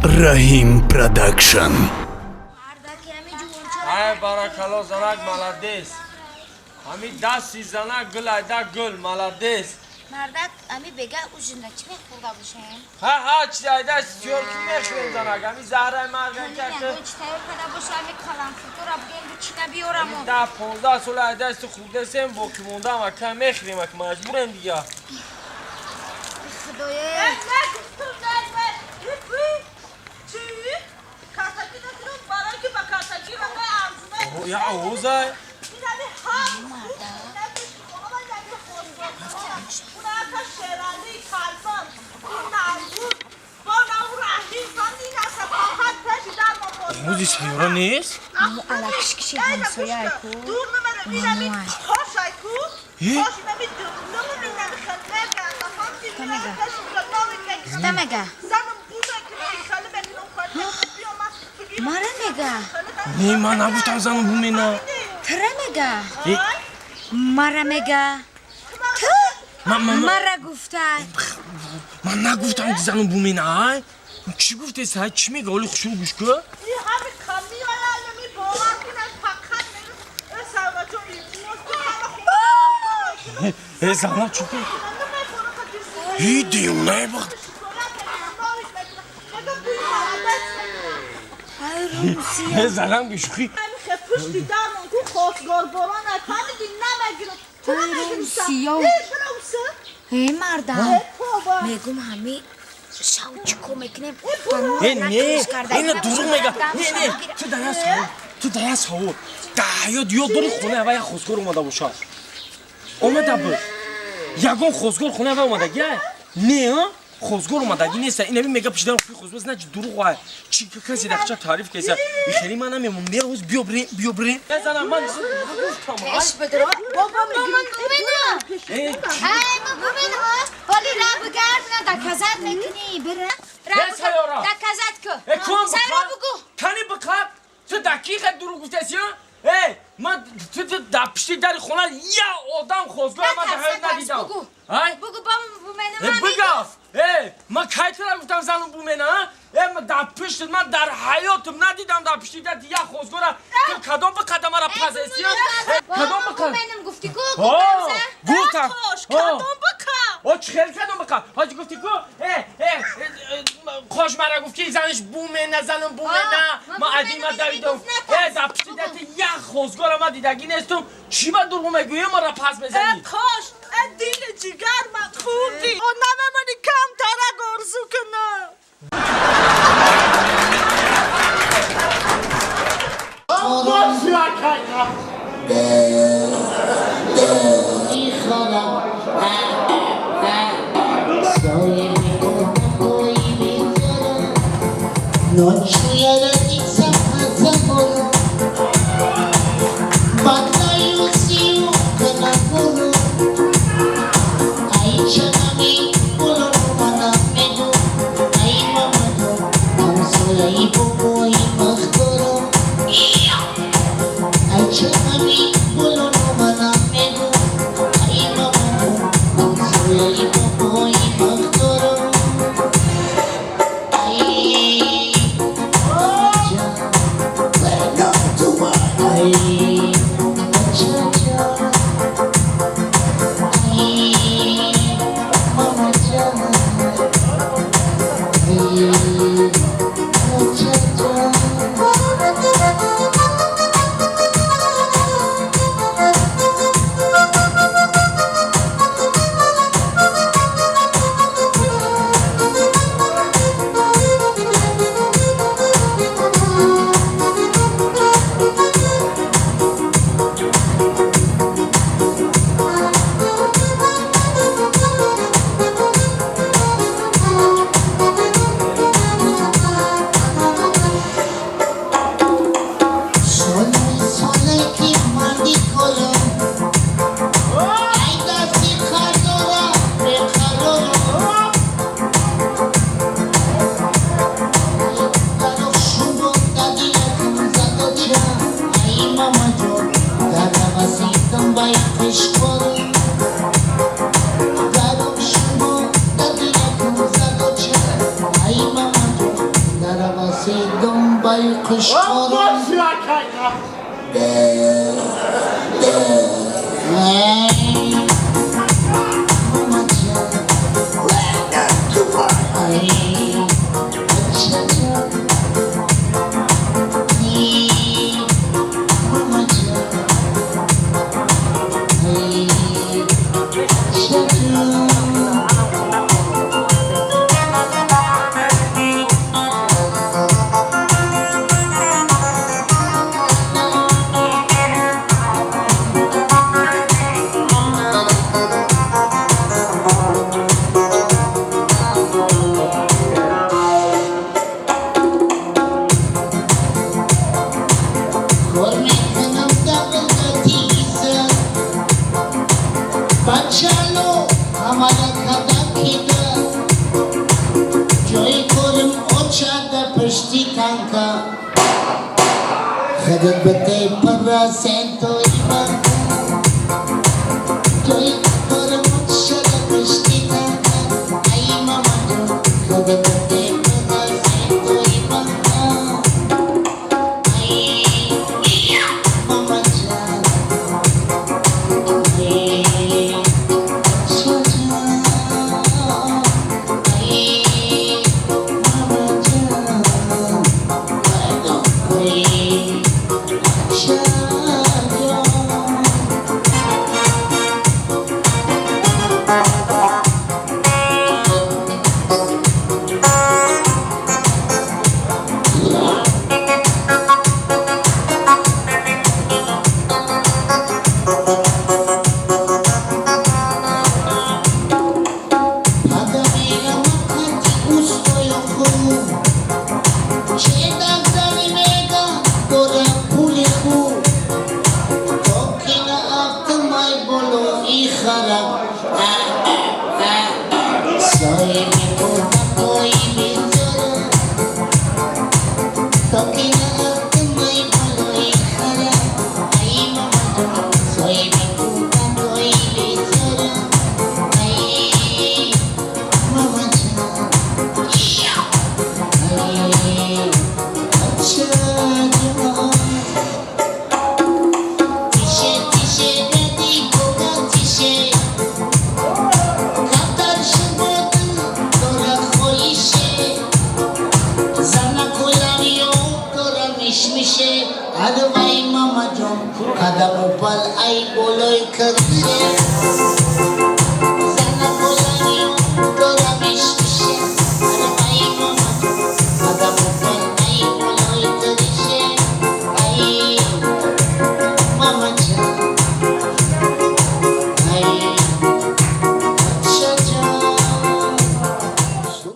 Раҳим Продакшн. Ай, баракалло, занак, молодец. Ҳами дасти занак гул айда гул, молодец. Мардак, ами бега ужинда чӣ мехӯрда бошем? Ҳа, ҳа, чиз айда сиёр ки мехӯрем, занак, ҳами заҳраи марга ки чӣ тайёр карда боша, ами каланфутура бигем, бучина биёраму. 10-15 сол айдасти хӯрдасем, боқӣ мондаам ака мехӯрем, ака маҷбурем дига. Худоё! Я овозай. Овози сайёра нест? Алакишкиши ҳамсояй ку. Кита мега? Мара мега? Не, ман нагуфтам зану бумена. Тра мега? Мара мега? Ту? Мара гуфта. Ман нагуфтам ки зану бумена, ай? Чӣ гуфтеси, ай? Чӣ мега? Оли хушрӯ гӯш кӯ? Э, зана чӣ ки? И девонаи бахт. Э, занам бишӯхӣ. Э, мардам, мегум ҳами шав чӣ кор мекунем? Э, не, ина дурӯғ мега. Не, не, ту дар як савол, ту дар як савол. Дар ҳаёт ёд дори хонаи ава як хостгор омада бошад? Омада буд. Ягон хостгор хонаи ава омадагӣ? Не, а? Хостгор омадагӣ нест. Ина мега пишидан хуи хостгор, значит дурӯғ ай. Чӣ касе дақча таъриф кеса? Хеле ман намемон. Мероз биё бирем, биё бирем. Э, занам, ман нагуфтам. Пеш бидро. Бобо, бумена. Ай, ма бумена. Ҳоли ра бигард, на доказат мекунӣ. Бира. Э, сайёра. Доказат ку. Э, кун Сайёра бугу. Кани биқаб. Ту дақиқа дурӯғ гуфтаси, а? Э, ман ту дар пишти дари хона як одам хостгор ман дар ҳаёт надидам. Ай? Бугу, бо бумена Э, ман бигав. Э, ман кай тура гуфтам зану бумена, а? Э, ман дар пиштит ман дар ҳаётам надидам дар пишти дар як хостгора. Ту кадом биқада мара пазеси, а? Э, кадом биқад? Буменам гуфтӣ ку? Гуфтам. Кадом биқа? О, чӣ хел кадом биқа? Ҳоҷи гуфтӣ ку? Э, э, хош мара гуфт ки занаш бумена, занам бумена. Ман адима давидам. Э, дар пишти дар як хостгора ман дидагӣ нестум. Чӣ ба дурӯғ мегӯӣ, мара пас мезанӣ? Э, кош, э, дили ҷигар ман хӯрдӣ. О, намемонӣ камтарак орзу кунам. Думбай қушқорон.